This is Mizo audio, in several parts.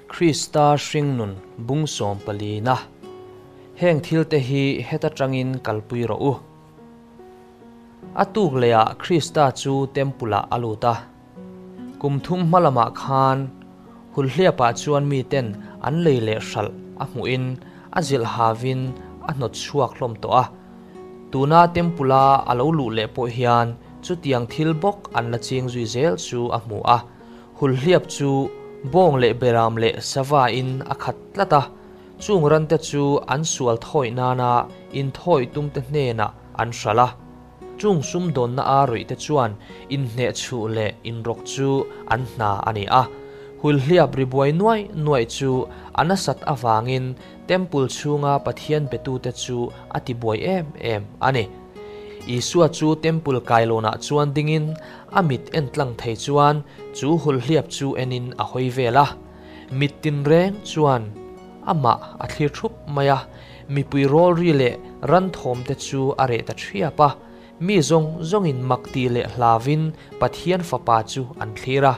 Krista hringnun bung sawmpalina. Heng thilte hi heta tangin kalpui rawh u. A tuk lehah Krista chu Temple-ah a lut a. Kum thum hma lamah khan Hulhliapah chuan miten an lei leh hralh a hmuhin a zilh havin a hnawt chhuak hlawm tawh a. Tuna Temple-a a lo luh leh pawh hian chutiang thil bawk an la ching zui zel chu a hmu a. Hulhliap chu bawng leh beram leh sava in a khat tlat a, chung rante chu an sual thawih nana inthawih tumte hnenah an hralh a. Chung sumdawnna a ruihte chuan inhneh chhuh leh inrawk chu an hna a ni a. Hulhliap ri buai nuaih nuaih chu a nasat avangin Temple chhunga Pathian betute chu a tibuai em em a ni. Isua chu Temple kailawnah chuan dingin a mit en tlang thei chuan chu hulhliap chu enin a hawi vel a. Mit tinreng chuan amah a thlir thup mai a, mipui rawlri leh ran thawmte chu a reh ta thiap a. Mi zawng zawngin mak tih leh hlavin Pathian Fapa chu an thlir a.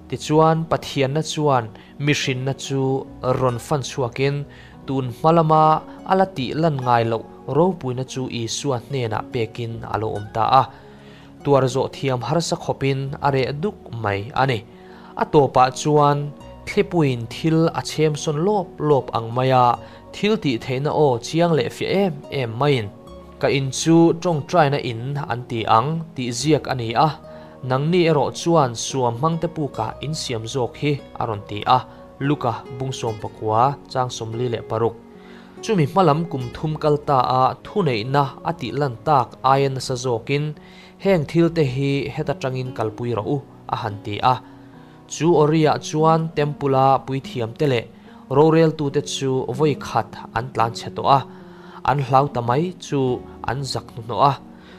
Tichuan Pathianna chuan mihrinna chu rawn fan chhuakin Tun hma lama a la tih lan ngai loh ropuina chu Isua hnenah pekin a lo awm ta a. Tuar zawh thiam harsa khawpin a reh duk mai a ni. A tawpah chuan thlipuiin thil a chhem sawn lawp lawp ang maia thil tih theihna aw chiang leh fiah em em maiin, Ka in chu tawngtaina in an ti ang tih ziak a ni a, nangni erawh chuan suam hmangte pukah in siam zawk hi a rawn ti a. Luka bung 19 chang 46. Chumi hmalam kum thum kal ta a thuneihna a tih lan tak aia nasa zawkin heng thil te hi heta tangin kalpui rawh u a han ti a. Chu awriah chuan Temple-a puithiamte leh roreltute chu vawi khat an tlan chhe tawh a, an hlau ta mai chu an zak hnuhnawh a.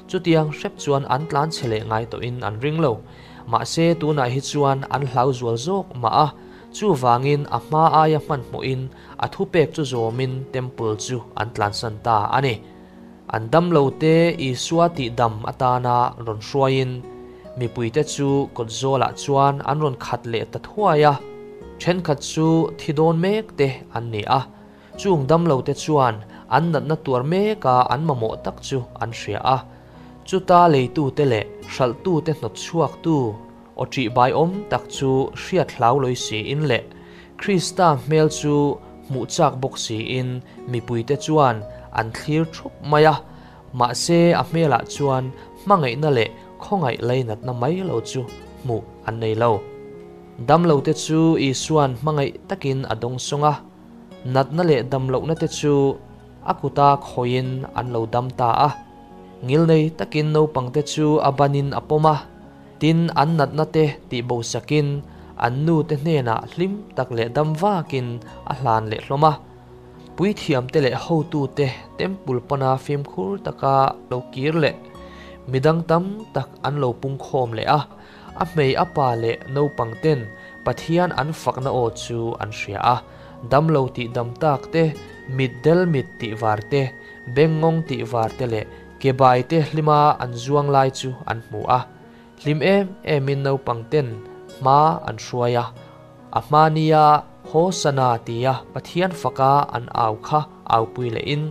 Chutiang hrep chuan an tlan chhe leh ngai tawhin an ring lo. Mahse tunah hi chuan an hlau zual zawk mah a, chuvangin a hma aia hmanhmawhin a thupek chu zawmin Temple chu an tlansan ta a ni. An damlote Isua tihdam atana rawn hruaiin mipuite chu kawtzawlah chuan an rawn khat leh ta thuai a, thenkhat chu thi dawn mek te an ni a, chung damlote chuan an natna tuar meka an mamawh tak chu an hria a. Chuta leitute leh hralhtute hnawtchhuaktu aw ṭihbaiawm tak chu hriat hlau lawi siin leh Krista hmel chu hmuh chak bawk siin mipuite chuan an thlir thup mai a, mahse a hmelah chuan hmangaihna leh khawngaih lainatna mai lo chu hmuh an nei lo. Damlote chu Isua'n hmangaih takin a dawngsawng a, natna leh damlohnate chu a kuta khawihin an lo dam ta a. Ngilnei takin naupangte chu a banin a pawm a, tin an natna te tihbo sakin an nu te hnenah hlim tak leh dam vakin a hlan leh hlawm a. Puithiamte leh hotute Temple pana fimkhur taka lo kir leh midang tam tak an lo pungkhawm leh a, a hmei a pa leh naupangten Pathian an fakna aw chu an hria a, damlo tih dam tak te, mit del mit tih var te, Bengngawng tih var te leh kebai te hlima an zuang lai chu an hmu a. Hlim em emin naupang ten hma an hruai a. A hma nia Hosana tia Pathian faka an au kha aupui lehin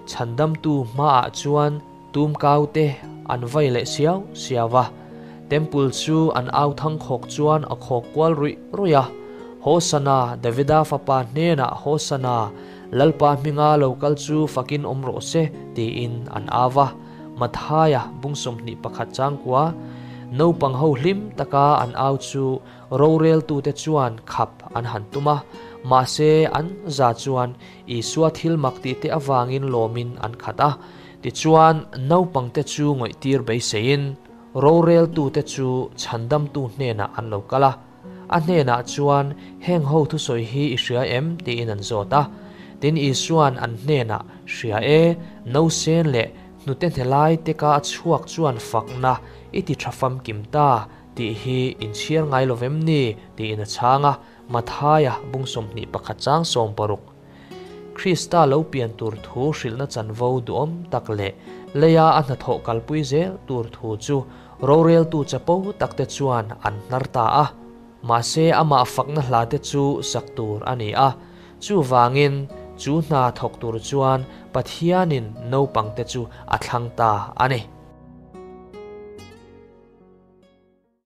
chhandamtu hmaah chuan tumkau te an vai leh siau siau a. Temple chu an au thang khawk chuan a khawk kual ruih ruih a. Hosana, Davida fapa hnenah Hosana! Lalpa hminga lo kal chu fakin awm rawh se, tiin an au a. Mathaia bung 21 changkua, naupang ho hlim taka an au chu roreltute chuan khap an han tum a, mahse an za chuan Isua thil mak tihte avangin lawmin an khat a. Tichuan, naupangte chu ngawihtir beiseiin roreltute chu chhandamtu hnenah an lo kal a. A hnenah chuan, Heng ho thusawi hi i hria em? tiin an zawt a. Tin, Isua'n an hnenah, Hria e, no sen leh hnute hne lai te ka a chhuak chuan fakna i ti tha famkim ta tih hi in chhiar ngai lo vem ni? tiin a chhang a. Mathaia bung 21 chang 60. Krista lo pian tur thu hrilhna chanvo duhawm tak leh leia a hnathawh kalpui zel tur thu chu roreltu chapo takte chuan an hnar ta a. Mahse amah fakna hla te chu sak tur a ni a, chuvangin chu hna thawk tur chuan Pathianin naupangte chu a thlang ta a ni.